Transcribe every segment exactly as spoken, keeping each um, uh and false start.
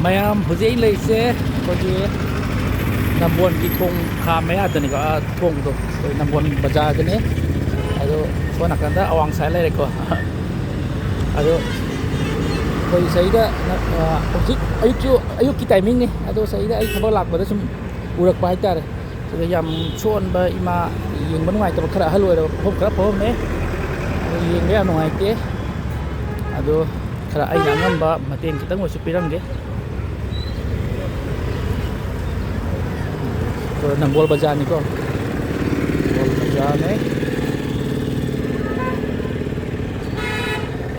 ꯃꯌꯥꯝ, ꯍꯧꯖꯤꯛ ꯑꯩ ꯂꯩꯔꯤꯁꯦ ꯑꯩꯈꯣꯏꯒꯤ ꯅꯝꯕꯣꯜꯒꯤ ꯊꯣꯡ ꯈꯥ ꯃꯌꯥꯗꯅꯤꯀꯣ, ꯑꯥ, ꯊꯣꯡꯗꯣ, ꯑꯩꯈꯣꯏ ꯅꯝꯕꯣꯜ ꯕꯖꯥꯔꯗꯅꯦ꯫ ꯑꯗꯣ ꯁꯣꯝ ꯅꯥꯀꯟꯗ ꯑꯋꯥꯡ ꯁꯥꯏ ꯂꯩꯔꯦꯀꯣ꯫ ꯑꯗꯣ ꯑꯩꯈꯣꯏ ꯁꯤꯗꯩꯗ, ꯑꯥ, ꯍꯧꯖꯤꯛ ꯑꯌꯨꯛꯁꯨ, ꯑꯌꯨꯛꯀꯤ timingꯅꯤ꯫ ꯑꯗꯣ ꯁꯤꯗꯩꯗ ꯑꯩ ꯊꯕꯛ ꯂꯥꯛꯄꯗ ꯁꯨꯝ ꯎꯔꯛꯄ ꯍꯥꯏꯇꯥꯔꯦ꯫ ꯁꯤꯗ ꯌꯥꯝ ꯁꯣꯟꯕ ꯏꯃꯥ, ꯌꯦꯡꯕ ꯅꯨꯡꯉꯥꯏꯇꯕ, ꯈꯔ ꯑꯍꯜ ꯑꯣꯏꯔꯕ, ꯐꯝꯐꯝ ꯈꯔ ꯐꯝꯃꯝꯃꯦ꯫ ꯑꯗꯣ ꯌꯦꯡꯕ ꯌꯥꯝ ꯅꯨꯡꯉꯥꯏꯇꯦ꯫ ꯑꯗꯣ ꯈꯔ ꯑꯩꯅ ꯑꯉꯝꯕ ꯃꯇꯦꯡ ꯈꯤꯇꯪ ꯑꯣꯏꯔꯁꯨ ꯄꯤꯔꯝꯒꯦ꯫ ꯑꯗꯣ ꯅꯝꯕꯣꯜ ꯕꯖꯥꯔꯅꯤꯀꯣ꯫ ꯅꯝꯕꯣꯜ ꯕꯖꯥꯔꯅꯦ꯫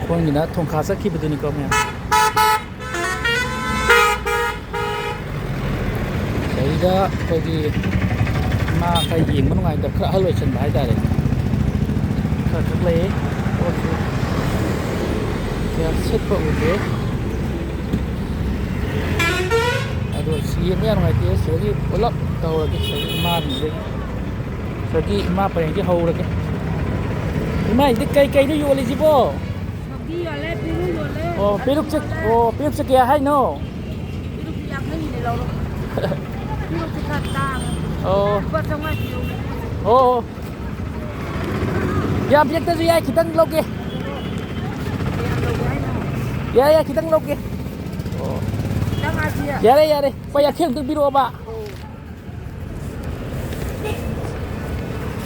ꯁꯣꯝꯒꯤꯅ ꯊꯣꯡꯈꯥ ꯆꯠꯈꯤꯕꯗꯨꯅꯤꯀꯣ ꯃꯌꯥꯝ꯫ ꯁꯤꯗꯩꯗ ꯑꯩꯈꯣꯏꯒꯤ ꯏꯃꯥ ꯈꯔ ꯌꯦꯡꯕ ꯅꯨꯡꯉꯥꯏꯇꯕ, ꯈꯔ ꯑꯍꯜ ꯑꯣꯏꯁꯟꯕ ꯍꯥꯏꯇꯥꯔꯦ꯫ ꯈꯔ ꯈꯛ ꯂꯩꯌꯦ꯫ ꯄꯣꯠꯁꯨ ꯀꯌꯥ ꯁꯤꯠꯄ ꯎꯗꯦ꯫ ꯑꯗꯣ ꯁꯤ ꯌꯦꯡꯕ ꯌꯥꯝ ꯅꯨꯡꯉꯥꯏꯇꯦ꯫ ꯁꯤꯗꯒꯤ ꯄꯨꯂꯞ ꯇꯧꯔꯒꯦ꯫ ꯁꯤꯗꯒꯤ ꯏꯃꯥꯁꯤꯡꯁꯦ, ꯁꯤꯗꯒꯤ ꯏꯃꯥ ꯄꯔꯦꯡꯁꯦ ꯍꯧꯔꯒꯦ꯫ ꯏꯃꯥ, ꯁꯤꯗꯤ ꯀꯩ ꯀꯩꯅꯣ ꯌꯣꯜꯂꯤꯁꯤꯕꯣ? ꯁꯧꯒ꯭ꯔꯤ ꯌꯣꯜꯂꯦ, ꯄꯦꯔꯨꯛ ꯌꯣꯜꯂꯦ, ꯑꯣ, ꯑꯂꯨ ꯄꯦꯔꯨꯛꯁꯦ, ꯌꯣꯜꯂꯦ꯫ ꯑꯣ, ꯄꯦꯔꯨꯛꯁꯦ ꯀꯌꯥ ꯍꯥꯏꯅꯣ? ꯄꯦꯔꯨꯛꯁꯦ ꯌꯥꯡꯈꯩꯅꯤꯅꯦ, ꯂꯧꯔꯣ꯫ ꯄꯦꯔꯨꯛꯁꯦ ꯈꯔ ꯇꯥꯡꯉꯦ꯫ ꯑꯣ꯫ ꯂꯨꯄꯥ ꯆꯥꯝꯃꯉꯥ ꯄꯤꯔꯛꯎꯅꯦ꯫ ꯑꯣ, ꯑꯣ꯫ ꯌꯥꯝ ꯄꯤꯔꯛꯇ꯭ꯔꯁꯨ ꯌꯥꯏ, ꯈꯤꯇꯪ ꯂꯧꯒꯦ꯫ ꯀꯌꯥꯝ ꯂꯧꯒꯦ ꯍꯥꯏꯅꯣ? ꯌꯥꯏ, ꯌꯥꯏ, ꯈꯤꯇꯪ ꯂꯧꯒꯦ꯫ ꯑꯣ꯫ ꯈꯤꯇꯪ ꯍꯥꯏꯁꯤ꯫ ꯌꯥꯔꯦ, ꯌꯥꯔꯦ꯫ ꯂꯨꯄꯥ ꯌꯥꯡꯈꯩ ꯑꯃꯨꯛꯇꯪ ꯄꯤꯔꯛꯑꯣꯕ꯫ ꯑꯣ꯫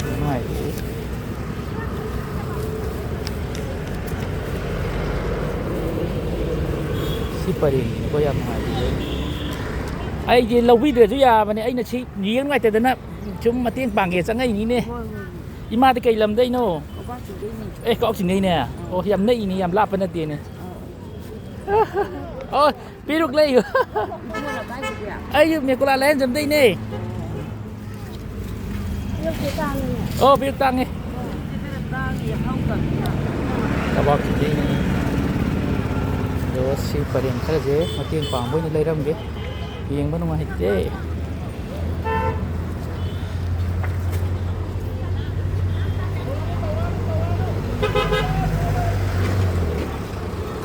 ꯅꯨꯡꯉꯥꯏꯇꯦ꯫ ꯁꯤ ꯄꯔꯦꯡꯁꯤꯅꯤꯀꯣ ꯌꯥꯝ ꯅꯨꯡꯉꯥꯏꯇꯦ꯫ ꯑꯩꯗꯤ ꯂꯧꯕꯤꯗ꯭ꯔꯁꯨ ꯌꯥꯕꯅꯦ, ꯑꯩꯅ ꯁꯤ ꯌꯦꯡ ꯅꯨꯡꯉꯥꯏꯇꯗꯅ ꯁꯨꯝ ꯃꯇꯦꯡ ꯄꯥꯡꯒꯦ ꯆꯪꯉꯛꯏꯅꯤꯅꯦ꯫ ꯍꯣꯏ, ꯍꯣꯏ, ꯍꯣꯏ꯫ ꯏꯃꯥꯗꯤ ꯀꯩ ꯂꯝꯗꯩꯅꯣ? ꯀꯛꯆꯤꯡꯗꯩꯅꯦ꯫ ꯑꯦ, ꯀꯛꯆꯤꯡꯗꯩꯅꯦ? ꯑꯥ꯫ ꯑꯣ, ꯌꯥꯝ ꯅꯛꯏꯅꯦ, ꯌꯥꯝ ꯂꯥꯞꯄ ꯅꯠꯇꯦꯅꯦ꯫ ꯑꯥ꯫ ꯑꯣ, ꯄꯦꯔꯨꯛ ꯂꯩꯌꯨ꯫ ꯏꯕꯨꯡꯉꯣꯅ ꯀꯥꯏꯗꯒꯤ? ꯑꯩꯁꯨ ꯃꯦꯀꯨꯂꯥ ꯂꯥꯏꯌꯦꯟꯖꯝꯗꯩꯅꯦ꯫ ꯄꯦꯔꯨꯛꯁꯦ ꯇꯥꯡꯉꯤꯅꯦ꯫ ꯑꯣ, ꯄꯦꯔꯨꯛ ꯇꯥꯡꯉꯦ꯫ ꯄꯦꯔꯨꯛꯁꯦ ꯈꯔ ꯇꯥꯡꯉꯤ, ꯌꯥꯍꯧ ꯇꯝꯅꯤꯅ꯫ ꯀꯕꯥꯛ ꯆꯤꯡꯗꯩꯅꯦ꯫ ꯑꯗꯣ ꯁꯤ ꯄꯔꯦꯡ ꯈꯔꯁꯦ ꯃꯇꯦꯡ ꯄꯥꯡꯕ ꯑꯣꯏꯅ ꯂꯩꯔꯝꯒꯦ꯫ ꯌꯦꯡꯕ ꯅꯨꯡꯉꯥꯏꯇꯦ꯫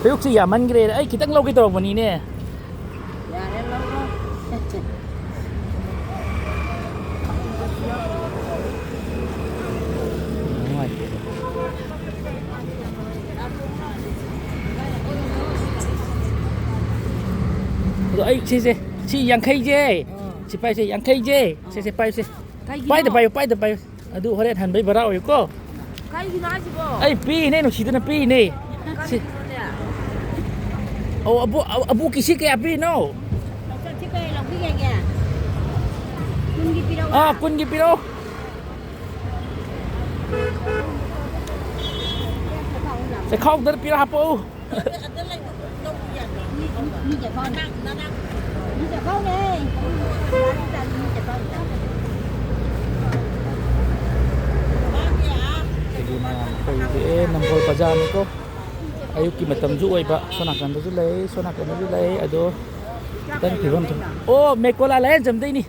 ꯄꯦꯔꯨꯛꯁꯤ ꯌꯥꯝꯃꯟꯈ꯭ꯔꯦ꯫ ꯑꯩ ꯈꯤꯇꯪ ꯂꯧꯒꯦ ꯇꯧꯔꯛꯄꯅꯤꯅꯦ꯫ ꯑꯩ ꯁꯤꯁꯦ, ꯁꯤ ꯌꯥꯡꯈꯩꯁꯦ꯫ ꯁꯤ ꯄꯥꯏꯁꯦ, ꯌꯥꯡꯈꯩꯁꯦ꯫ ꯁꯦ, ꯁꯦ, ꯄꯥꯏꯌꯨꯁꯦ꯫ ꯀꯩꯒꯤꯅꯣ? ꯄꯥꯏꯗ ꯄꯥꯏꯌꯨ, ꯄꯥꯏꯗ ꯄꯥꯏꯌꯨ꯫ ꯑꯗꯨ ꯍꯣꯔꯦꯟ ꯍꯟꯕꯩ ꯚꯔꯥ ꯑꯣꯏꯌꯨꯀꯣ꯫ ꯀꯩꯒꯤꯅꯣ ꯍꯥꯏꯁꯤꯕꯣ? ꯑꯩ ꯄꯤꯔꯤꯅꯦ, ꯅꯨꯡꯁꯤꯗꯅ ꯄꯤꯔꯤꯅꯦ꯫ ꯁꯤ꯫ ꯀꯔꯤꯅꯣꯅꯦ? ꯑꯧ, ꯑꯕꯣꯛ-, ꯑꯕꯣꯛꯀꯤ ꯁꯤ ꯀꯌꯥ ꯄꯤꯔꯤꯅꯣ? ꯁꯤ ꯀꯩ ꯂꯧꯕꯤꯒꯦꯒꯦ? ꯀꯨꯟꯒꯤ ꯄꯤꯔꯛꯎꯔꯥ? ꯑꯥ, ꯀꯨꯟꯒꯤ ꯄꯤꯔꯛꯑꯣ꯫ ꯆꯦꯈꯥꯎꯗ ꯄꯤꯔ ꯍꯥꯞꯄꯛꯎ꯫ ꯑꯩꯈꯣꯏꯒꯤ ꯅꯝꯕꯣꯜ ꯕꯖꯥꯔꯅꯤꯀꯣ꯫ ꯑꯌꯨꯛꯀꯤ ꯃꯇꯝꯁꯨ ꯑꯣꯏꯕ, ꯁꯣꯝ ꯅꯥꯀꯟꯗꯁꯨ ꯂꯩ, ꯁꯣꯝ ꯅꯥꯀꯟꯗꯁꯨ ꯂꯩ꯫ ꯑꯗꯣ ꯈꯤꯇꯪ ꯐꯤꯕꯝ ꯊꯣꯛ-, ꯑꯣ, ꯃꯦꯀꯣꯂꯥ ꯂꯥꯏꯌꯦꯟꯖꯝꯗꯩꯅꯤ꯫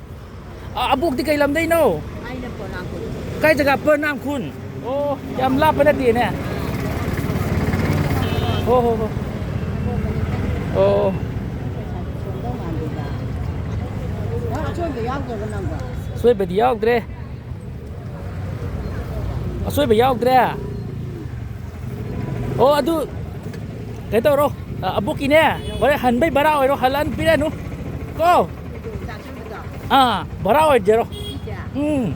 ꯑ, ꯑꯕꯣꯛꯇꯤ ꯀꯩ ꯂꯝꯗꯩꯅꯣ? ꯑꯩꯅ ꯄꯣꯂꯥꯡꯈꯣꯜ꯫ ꯀꯥꯏ ꯖꯒꯥ? ꯄꯣꯂꯥꯡꯈꯣꯜ? ꯑꯣ, ꯌꯥꯝ ꯂꯥꯞꯄ ꯅꯠꯇꯦꯅꯦ꯫ ꯍꯣ, ꯍꯣ, ꯍꯣ꯫ ꯑꯣ꯫ ꯅꯪ ꯑꯁꯣꯏꯕ ꯌꯥꯎꯗ꯭ꯔꯕ ꯅꯪꯕꯣ? ꯑꯁꯣꯏꯕꯗꯤ ꯌꯥꯎꯗ꯭ꯔꯦ꯫ ꯑꯁꯣꯏꯕ ꯌꯥꯎꯗ꯭ꯔꯦ꯫ ꯑꯣ, ꯑꯗꯨ ꯀꯩꯅꯣ ꯇꯧꯔꯣ, ꯑ, ꯑꯕꯣꯛꯀꯤꯅꯦ, ꯍꯣꯔꯦꯟ ꯍꯟꯕꯩ ꯚꯔꯥ ꯑꯣꯏꯔꯣ, ꯍꯜꯂꯛꯑ ꯄꯤꯔꯅꯨ ꯀꯣ꯫ ꯑꯥ, ꯚꯔꯥ ꯑꯣꯏꯖꯔꯣ꯫ ꯎꯝ꯫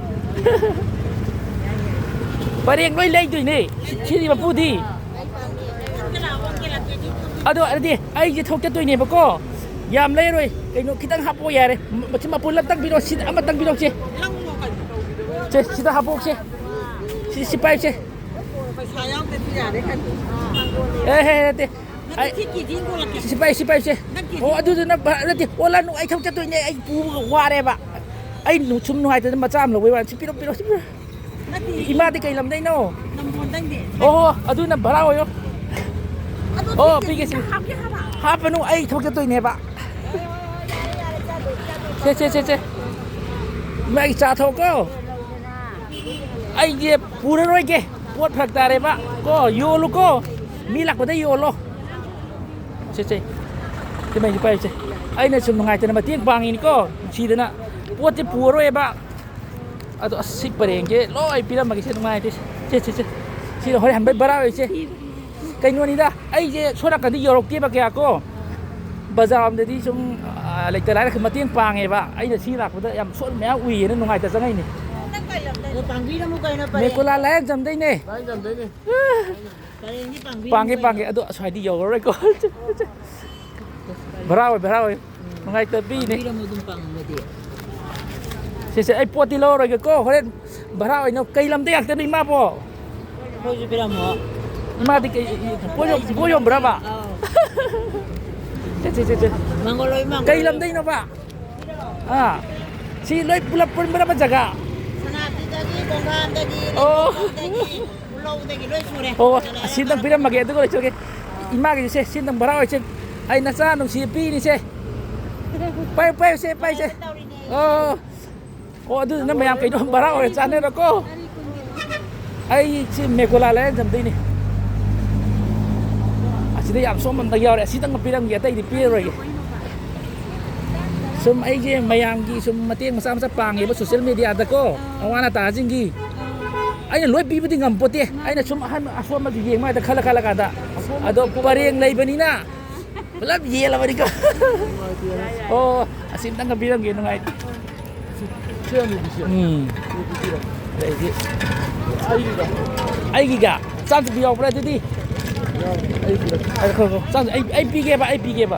ꯄꯔꯦꯡ ꯂꯣꯏ ꯂꯩꯗꯣꯏꯅꯦ꯫ ꯁꯤ-, ꯁꯤꯗꯤ ꯃꯄꯨꯗꯤ꯫ ꯑꯗꯣ ꯑꯗꯨꯗꯤ ꯑꯩꯁꯦ ꯊꯣꯛ ꯆꯠꯇꯣꯏꯅꯦꯕꯀꯣ꯫ ꯌꯥꯝ ꯂꯩꯔꯣꯏ꯫ ꯀꯩꯅꯣ ꯈꯤꯇꯪ ꯍꯥꯞꯄꯛꯑꯣ ꯌꯥꯔꯦ꯫ ꯃ-, ꯃꯁꯤ ꯃꯄꯨꯟ ꯑꯝꯇꯪ ꯄꯤꯔꯛꯑꯣ꯫ ꯁꯤꯗ ꯑꯃꯇꯪ ꯄꯤꯔꯛꯑꯣꯁꯦ꯫ ꯁꯦ, ꯁꯤꯗ ꯍꯥꯞꯄꯛꯑꯣꯁꯦ꯫ ꯁꯤ, ꯁꯤ ꯄꯥꯏꯌꯨꯁꯦ꯫ ꯄꯩꯁꯥ ꯌꯥꯎꯗꯗꯤ ꯌꯥꯔꯦ ꯀꯩꯅꯣ꯫ ꯑꯦ, ꯍꯦ, ꯅꯠꯇꯦ꯫ ꯅꯪ ꯑꯩ, ꯁꯤ ꯀꯦꯖꯤ ꯑꯃ ꯀꯣꯜꯂꯛꯀꯦ꯫ ꯁꯤ ꯄꯥꯏ, ꯁꯤ ꯄꯥꯏꯁꯦ꯫ ꯅꯪ ꯀꯦꯖꯤ ꯑꯣ, ꯑꯗꯨꯗꯨꯅ ꯚ-, ꯅꯠꯇꯦ, ꯑꯣꯜꯂꯅꯨ, ꯑꯩ ꯊꯕꯛ ꯆꯠꯇꯣꯏꯅꯦ, ꯑꯩ ꯄꯨꯕꯒ ꯋꯥꯔꯦꯕ꯫ ꯑꯩ ꯅꯨ-, ꯁꯨꯝ ꯅꯨꯡꯉꯥꯏꯇꯗꯅ ꯃꯆꯥ ꯑꯃ ꯂꯧꯕꯩ ꯋꯥꯅꯤ꯫ ꯁꯤ ꯄꯤꯔꯣ, ꯄꯤꯔꯣ, ꯁꯤ ꯄꯤꯔꯣ꯫ ꯅꯠꯇꯦ꯫ ꯏꯃꯥꯗꯤ ꯀꯩ ꯂꯝꯗꯩꯅꯣ? ꯅꯝꯕꯣꯜꯗꯩꯅꯦ꯫ ꯑꯣ, ꯑꯗꯨꯅ ꯚꯔꯥ ꯑꯣꯏꯌꯣ꯫ ꯑꯗꯣ ꯑꯣ, ꯁꯤ ꯄꯤꯒꯦ, ꯀꯦꯖꯤ ꯁꯤ꯫ ꯍꯥꯞꯀꯦ ꯍꯥꯏꯕ꯫ ꯍꯥꯞꯄꯅꯨ, ꯑꯩ ꯊꯕꯛ ꯆꯠꯇꯣꯏꯅꯦꯕ꯫ ꯁꯦ, ꯁꯦ, ꯁꯦ, ꯁꯦ꯫ ꯏꯃꯥꯒꯤ ꯆꯥ ꯊꯛꯑꯣꯀꯣ꯫ ꯑꯩꯁꯦ ꯄꯨꯔꯔꯣꯏꯒꯦ꯫ ꯄꯣꯠ ꯐꯔꯛ ꯇꯥꯔꯦꯕ꯫ ꯀꯣ, ꯌꯣꯜꯂꯨꯀꯣ꯫ ꯃꯤ ꯂꯥꯛꯄꯗ ꯌꯣꯜꯂꯣ꯫ ꯁꯦ, ꯁꯦ꯫ ꯁꯤ ꯃꯩꯁꯦ ꯄꯥꯏꯌꯨꯁꯦ꯫ ꯑꯩꯅ ꯁꯨꯝ ꯅꯨꯡꯉꯥꯏꯇꯅ ꯃꯇꯦꯡ ꯄꯥꯡꯉꯤꯅꯤꯀꯣ꯫ ꯅꯨꯡꯁꯤꯗꯅ꯫ ꯄꯣꯠꯁꯦ ꯄꯨꯔꯔꯣꯏꯕ꯫ ꯑꯗꯣ ꯑꯁ, ꯁꯤ ꯄꯔꯦꯡꯁꯦ ꯂꯣꯏ ꯄꯤꯔꯝꯃꯒꯦ꯫ ꯁꯦ, ꯅꯨꯡꯉꯥꯏꯇꯦ꯫ ꯁꯦ, ꯁꯦ, ꯁꯦ꯫ ꯁꯤꯗ ꯍꯣꯔꯦꯟ ꯍꯟꯕꯩ ꯚꯔꯥ ꯑꯣꯏꯁꯦ꯫ ꯀꯩꯅꯣꯅꯤꯗ, ꯑꯩꯁꯦ ꯁꯣꯝ ꯅꯥꯀꯟꯗ ꯌꯧꯔꯛꯇꯦꯕ ꯀꯌꯥ ꯀꯣ꯫ ꯕꯖꯥꯔ ꯑꯃꯗꯗꯤ ꯁꯨꯝ, ꯑ, ꯂꯩꯇ ꯂꯥꯏꯔ ꯃꯇꯦꯡ ꯄꯥꯡꯉꯦꯕ꯫ ꯑꯩꯅ ꯁꯤ ꯂꯥꯛꯄꯗ ꯌꯥꯝ ꯁꯣꯠ ꯃꯌꯥꯝ ꯎꯏꯌꯦꯅ ꯅꯨꯡꯉꯥꯏꯇ ꯆꯪꯉꯛꯏꯅꯦ꯫ ꯑꯗꯣ ꯄꯥꯡꯕꯤꯔꯝꯃꯨ ꯀꯩꯅꯣ, ꯄꯔꯦꯡ꯫ ꯃꯦꯀꯣꯂꯥ ꯂꯥꯏꯌꯥꯡꯖꯝꯗꯩꯅꯦ꯫ ꯂꯥꯏꯌꯥꯡꯖꯝꯗꯩꯅꯦ꯫ ꯄꯔꯦꯡꯗꯤ ꯄꯥꯡꯕꯤꯔꯝꯃꯨ ꯄꯥꯡꯒꯦ, ꯀꯩꯅꯣ꯫ ꯄꯥꯡꯒꯦ꯫ ꯑꯗꯣ ꯑꯁ꯭ꯋꯥꯏꯗꯤ ꯌꯧꯔꯔꯣꯏꯀꯣ꯫ ꯚꯔꯥ ꯑꯣꯏ, ꯚꯔꯥ ꯑꯣꯏ꯫ ꯅꯨꯡꯉꯥꯏꯇꯕꯤꯅꯦ꯫ ꯄꯥꯡꯕꯤꯔꯝꯃꯨ ꯑꯗꯨꯝ ꯄꯥꯡꯉꯝꯃꯗꯤ꯫ ꯁꯦ, ꯁꯦ, ꯑꯩ ꯄꯣꯠꯇꯤ ꯂꯧꯔꯔꯣꯏꯒꯦꯀꯣ꯫ ꯍꯣꯔꯦꯟ ꯚꯔꯥ ꯑꯣꯏꯅ꯫ ꯀꯩ ꯂꯝꯗ ꯉꯥꯛꯇꯅꯣ ꯏꯃꯥꯕꯣ? ꯑꯩꯈꯣꯏꯁꯨ ꯄꯤꯔꯝꯃꯣ꯫ ꯏꯃꯥꯗꯤ ꯀꯩ, ꯄꯣꯠ ꯌꯣꯟ-, ꯄꯣꯠ ꯌꯣꯟꯕ꯭ꯔꯕ? ꯑꯥꯎ꯫ ꯆꯠꯁꯦ, ꯆꯠꯁꯦ, ꯆꯠꯁꯦ꯫ ꯃꯪꯒꯣꯜ ꯍꯣꯏ, ꯃꯪꯒꯣꯜ ꯀꯩ ꯍꯣꯏ꯫ ꯂꯝꯗꯩꯅꯣꯕ? ꯑꯥ꯫ ꯁꯤ ꯂꯣꯏ ꯄꯨꯂꯞ ꯄꯨꯟꯕ꯭ꯔꯕ ꯖꯒꯥ? ꯁꯅꯥꯄꯇꯤꯗꯒꯤ, ꯀꯣꯡꯊꯥꯝꯗꯒꯤ, ꯑꯣ꯫ ꯂꯩꯃꯈꯣꯡꯗꯒꯤ, ꯄꯨꯂꯧꯗꯒꯤ ꯂꯣꯏ ꯁꯨꯔꯦ꯫ ꯑꯣ, ꯑꯁꯤꯗꯪ ꯄꯤꯔꯝꯃꯒꯦ, ꯑꯗꯨꯒ ꯂꯣꯏꯁꯤꯜꯂꯒꯦ꯫ ꯏꯃꯥꯒꯤꯁꯦ, ꯁꯤꯗꯪ ꯚꯔꯥ ꯑꯣꯏꯁꯦ꯫ ꯑꯩ ꯅꯆꯥ ꯅꯨꯡꯁꯤ ꯄꯤꯔꯤꯁꯦ꯫ ꯄꯥꯏꯌꯨ, ꯄꯥꯏꯌꯨ, ꯁꯦ, ꯄꯥꯏꯁꯦ꯫ ꯇꯧꯔꯤꯅꯦ꯫ ꯑꯣ꯫ ꯑꯣ, ꯑꯗꯨꯗꯨꯅ ꯃꯌꯥꯝ ꯀꯩꯅꯣ ꯚꯔꯥ ꯑꯣꯏꯅ ꯆꯥꯅꯔꯣꯀꯣ꯫ ꯑꯩ ꯁꯤ ꯃꯦꯀꯣꯂꯥ ꯂꯥꯏꯌꯥꯡꯖꯝꯗꯩꯅꯦ꯫ ꯑꯁꯤꯗ ꯌꯥꯝ ꯁꯣꯝ ꯑꯝꯇ ꯌꯥꯎꯔꯦ꯫ ꯑꯁꯤꯗꯪ ꯄꯤꯔꯝꯒꯦ, ꯑꯇꯩꯗꯤ ꯄꯤꯔꯔꯣꯏꯒꯦ꯫ ꯁꯨꯝ ꯑꯩꯁꯦ ꯃꯌꯥꯝꯒꯤ ꯁꯨꯝ ꯃꯇꯦꯡ ꯃꯆꯥ ꯃꯆꯥ ꯄꯥꯡꯉꯦꯕ social media ꯗꯀꯣ, ꯑꯋꯥ ꯑꯅꯥ ꯇꯥꯁꯤꯡꯒꯤ꯫ ꯑꯩꯅ ꯂꯣꯏ ꯄꯤꯕꯗꯤ ꯉꯝꯄꯣꯠꯇꯦ꯫ ꯑꯩꯅ ꯁꯨꯝ ꯑꯍꯟ ꯑꯁꯣꯟꯕꯗꯨ ꯌꯦꯡꯕ ꯍꯥꯏꯗ ꯈꯜꯂ ꯈꯜꯂ ꯀꯥꯟꯗ꯫ ꯑꯗꯣ ꯄꯔꯦꯡ ꯂꯩꯕꯅꯤꯅ ꯄꯨꯂꯞ ꯌꯦꯜꯂꯕꯅꯤꯀꯣ꯫ ꯑꯣ, ꯑꯁꯤ ꯑꯝꯇꯪꯒ ꯄꯤꯔꯝꯒꯦ, ꯅꯨꯡꯉꯥꯏ꯫ ꯁꯤ ꯑꯅꯤꯗꯤ ꯁꯤ꯫ ꯎꯝ꯫ ꯑꯗꯩꯗꯤ ꯑꯩꯒꯤꯒ꯫ ꯑꯩꯒꯤꯒ ꯆꯥꯝ ꯆꯠꯄꯤ ꯌꯥꯎꯕ꯭ꯔꯥ ꯑꯗꯨꯗꯤ? ꯌꯥꯎ-, ꯑꯩꯒꯤꯒ꯫ ꯑꯩ, ꯈꯣ, ꯈꯣ, ꯆꯥꯝ-, ꯑꯩ, ꯑꯩ ꯄꯤꯒꯦꯕ, ꯑꯩ ꯄꯤꯒꯦꯕ꯫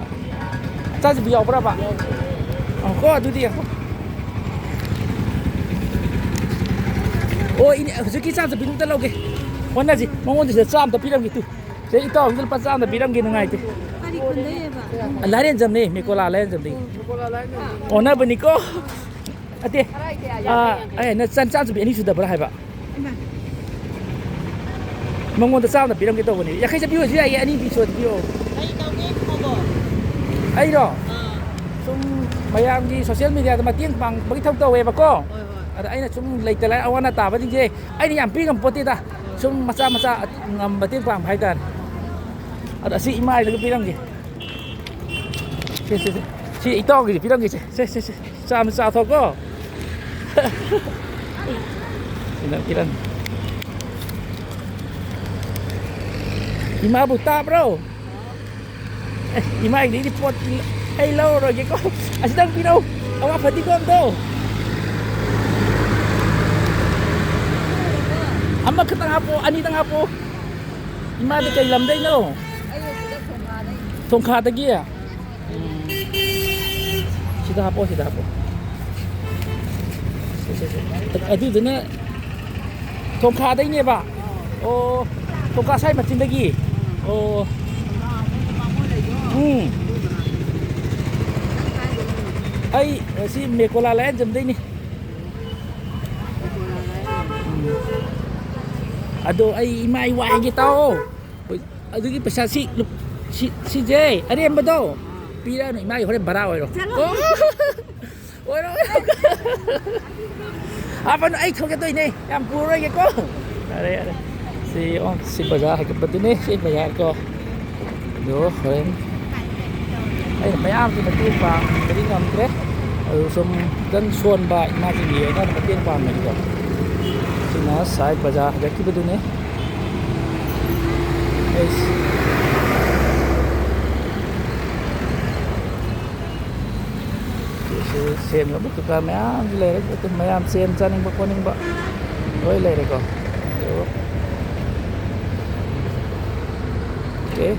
ꯆꯥꯝ ꯆꯠꯄꯤ ꯌꯥꯎꯕ꯭ꯔꯕ? ꯌꯥꯎ-, ꯑ, ꯀꯣ ꯑꯗꯨꯗꯤ ꯌꯦꯡꯉꯣ꯫ ꯑꯣ, ꯏꯅꯦ, ꯍꯧꯖꯤꯛꯀꯤ ꯆꯥꯝ ꯆꯠꯄꯤꯗꯨ ꯑꯝꯇ ꯂꯧꯒꯦ꯫ ꯑꯣꯟꯅꯁꯤ, ꯃꯉꯣꯟꯗꯁꯨ ꯆꯥꯝ ꯑꯝꯇ ꯄꯤꯔꯝꯒꯦ ꯇꯨ꯫ ꯁꯦ, ꯏꯇꯥꯎ ꯑꯝꯇ ꯂꯨꯄꯥ ꯆꯥꯝꯗ ꯄꯤꯔꯝꯒꯦ, ꯅꯨꯡꯉꯥꯏꯇꯦ꯫ ꯀꯔꯤ ꯈꯨꯟꯗꯩꯑꯕ? ꯂꯥꯏꯔꯦꯟꯖꯝꯅꯦ, ꯃꯦꯀꯣꯂꯥ ꯂꯥꯏꯔꯦꯟꯖꯝꯗꯒꯤ꯫ ꯑꯣꯟꯅꯕꯅꯤꯀꯣ꯫ ꯑꯇꯦ꯫ ꯑꯥ, ꯑꯩ ꯅ ꯆꯥꯝ, ꯆꯥꯝ ꯆꯠꯄꯤ ꯑꯅꯤ ꯁꯨꯗꯕ꯭ꯔꯥ ꯍꯥꯏꯕ? ꯏꯃꯥ꯫ ꯃꯉꯣꯟꯗ ꯆꯥꯝꯗ ꯄꯤꯔꯝꯒꯦ ꯇꯧꯕꯅꯦ꯫ ꯌꯥꯡꯈꯩ ꯆꯠꯄꯤ ꯑꯣꯏꯁꯨ ꯌꯥꯏꯌꯦ, ꯑꯅꯤ ꯄꯤ ꯁꯨꯔꯗꯤ ꯄꯤꯔꯛꯑꯣ꯫ ꯀꯔꯤ ꯇꯧꯒꯦ ꯈꯨꯝꯃꯣꯕꯣ? ꯑꯩꯔꯣ? ꯑꯥ꯫ ꯁꯨꯝ ꯃꯌꯥꯝꯒꯤ social media ꯗ ꯃꯇꯦꯡ ꯄꯥꯡꯕꯒꯤ ꯊꯕꯛ ꯇꯧꯋꯦꯕꯀꯣ꯫ ꯍꯣꯏ, ꯍꯣꯏ꯫ ꯑꯗ ꯑꯩꯅ ꯁꯨꯝ ꯂꯩꯇ ꯂꯥꯏꯔ ꯑꯋꯥ ꯑꯅꯥ ꯇꯥꯕꯁꯤꯡꯁꯦ ꯑꯩꯅ ꯌꯥꯝ ꯄꯤ ꯉꯝꯄꯣꯠꯇꯦꯗ꯫ ꯁꯨꯝ ꯃꯆꯥ ꯃꯆꯥ ꯉꯝ-, ꯃꯇꯦꯡ ꯄꯥꯡꯕ ꯍꯥꯏꯇꯥꯔꯦ꯫ ꯑꯗꯣ ꯑꯁꯤ ꯏꯃꯥꯒꯤꯗꯒ ꯄꯤꯔꯝꯒꯦ꯫ ꯁꯦ, ꯁꯦ, ꯁꯦ꯫ ꯁꯤ ꯏꯇꯥꯎꯒꯤꯁꯦ ꯄꯤꯔꯝꯒꯦꯁꯦ꯫ ꯁꯦ, ꯁꯦ, ꯁꯦ꯫ ꯆꯥ ꯑꯃ ꯆꯥꯊꯣꯛꯀꯣ꯫ ꯁꯤꯅ ꯄꯤꯔꯝꯒꯦ꯫ ꯏꯃꯥꯕꯨ ꯇꯥꯕ꯭ꯔꯣ? ꯏꯃꯥꯒꯤꯗꯩꯗꯤ ꯄꯣꯠ ꯑꯩ ꯂꯧꯔꯔꯣꯏꯒꯦꯀꯣ꯫ ꯑꯁꯤꯗꯪ ꯄꯤꯔꯛꯎ꯫ ꯑꯋꯥ ꯐꯗꯤꯒꯣꯝꯗꯣ ꯑꯃꯈꯛꯇꯪ ꯍꯥꯞꯄꯣ, ꯑꯅꯤꯗꯪ ꯍꯥꯞꯄꯣ꯫ ꯏꯃꯥꯗꯤ ꯀꯩ ꯂꯝꯗꯩꯅꯣ? ꯊꯣꯡꯈꯥꯗꯒꯤ? ꯁꯤꯗ ꯍꯥꯞꯄꯣ, ꯁꯤꯗ ꯍꯥꯞꯄꯣ꯫ ꯁꯦ, ꯁꯦ, ꯁꯦ꯫ ꯑꯗꯨꯗꯨꯅ ꯊꯣꯡꯈꯥꯗꯩꯅꯦꯕ? ꯑꯣ, ꯊꯣꯡꯈꯥ ꯁ꯭ꯋꯥꯏ ꯃꯆꯤꯟꯗꯒꯤ? ꯑꯣ꯫ ꯎꯝ꯫ ꯑꯩ ꯁꯤ ꯃꯦꯀꯣꯂꯥ ꯂꯥꯏꯌꯥꯟꯖꯝꯗꯩꯅꯤ꯫ ꯑꯗꯣ ꯑꯩ ꯏꯃꯥ ꯏ ꯋꯥꯏꯒꯦ ꯇꯥꯛꯑꯣ꯫ ꯍꯣꯏ, ꯑꯗꯨꯒꯤ ꯄꯩꯁꯥ ꯁꯤ, ꯂꯨꯞ-, ꯁꯤ, ꯁꯤꯁꯦ ꯑꯔꯦꯝꯕꯗꯣ ꯄꯤꯔꯛꯑꯅꯨ, ꯏꯃꯥꯒꯤ ꯍꯣꯔꯦꯟ ꯚꯔꯥ ꯑꯣꯏꯔꯣ꯫ ꯆꯠꯂꯣ꯫ ꯑꯣ, ꯑꯣꯏꯔꯣ, ꯑꯣꯏꯔꯣ꯫ ꯍꯥꯞꯄꯅꯨ, ꯑꯩ ꯊꯣꯛꯀꯦ ꯇꯧꯔꯤꯅꯦ, ꯌꯥꯝ ꯄꯨꯔꯔꯣꯏꯒꯦꯀꯣ꯫ ꯌꯥꯔꯦ, ꯌꯥꯔꯦ꯫ ꯁꯤ, ꯑꯣ, ꯁꯤ ꯕꯖꯥꯔ ꯍꯥꯏꯒꯠꯄꯗꯨꯅꯦ, ꯁꯤ ꯕꯖꯥꯔ ꯀꯣ꯫ ꯑꯗꯣ ꯍꯣꯔꯦꯟ ꯑꯩꯅ ꯃꯌꯥꯝꯒꯤ ꯃꯇꯦꯡ ꯄꯥꯡꯕꯗꯤ ꯉꯝꯗ꯭ꯔꯦ꯫ ꯑꯗꯨ ꯁꯨꯝ ꯈꯤꯇꯪ ꯁꯣꯟꯕ ꯏꯃꯥꯁꯤꯡꯒꯤ ꯑꯣꯏꯅ ꯃꯇꯦꯡ ꯄꯥꯡꯕꯅꯤꯀꯣ꯫ ꯁꯤꯅ ꯁꯥꯏ ꯕꯖꯥꯔ ꯍꯥꯏꯒꯠꯈꯤꯕꯗꯨꯅꯤ꯫ ꯑꯩꯁ꯫ ꯁꯤꯁꯨ ꯁꯦꯝꯅꯕ ꯀꯩꯀꯥ ꯃꯌꯥꯝꯁꯨ ꯂꯩꯔꯦ꯫ ꯑꯗꯨ ꯃꯌꯥꯝ ꯁꯦꯝ ꯆꯥꯅꯤꯡꯕ ꯈꯣꯠꯅꯤꯡꯕ ꯂꯣꯏ ꯂꯩꯔꯦꯀꯣ꯫ ꯑꯗꯨ, ꯑꯣꯀꯦ꯫